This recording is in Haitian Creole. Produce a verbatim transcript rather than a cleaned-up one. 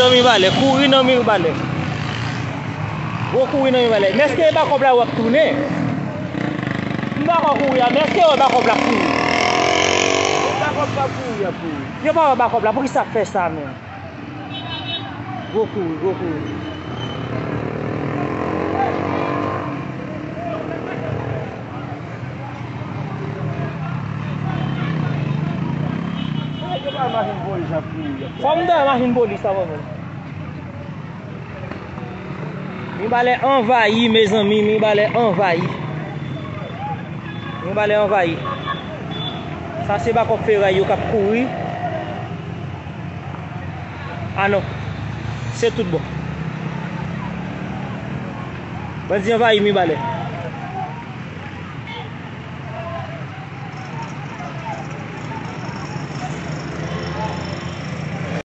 Nan Mibalè, kouri nan Mibalè. Gwo kouri nan Mibalè. Men èske e bakòp la w ap tounen? M pa kwè kouri a, men èske e bakòp la kouri? Bakòp pa kouri, ap kouri. Yo pa wè bakòp la, poukisa ap fè sa menm? Gwo kouri, gwo kouri. Fò m dèyè machin polis la mwen menm. Mibalè anvayi, mezanmi, Mibalè anvayi. Mibalè anvayi. Sa se bakòp feray yo k ap kouri. Ah non. Se tout bon. Bandi anvayi Mibalè.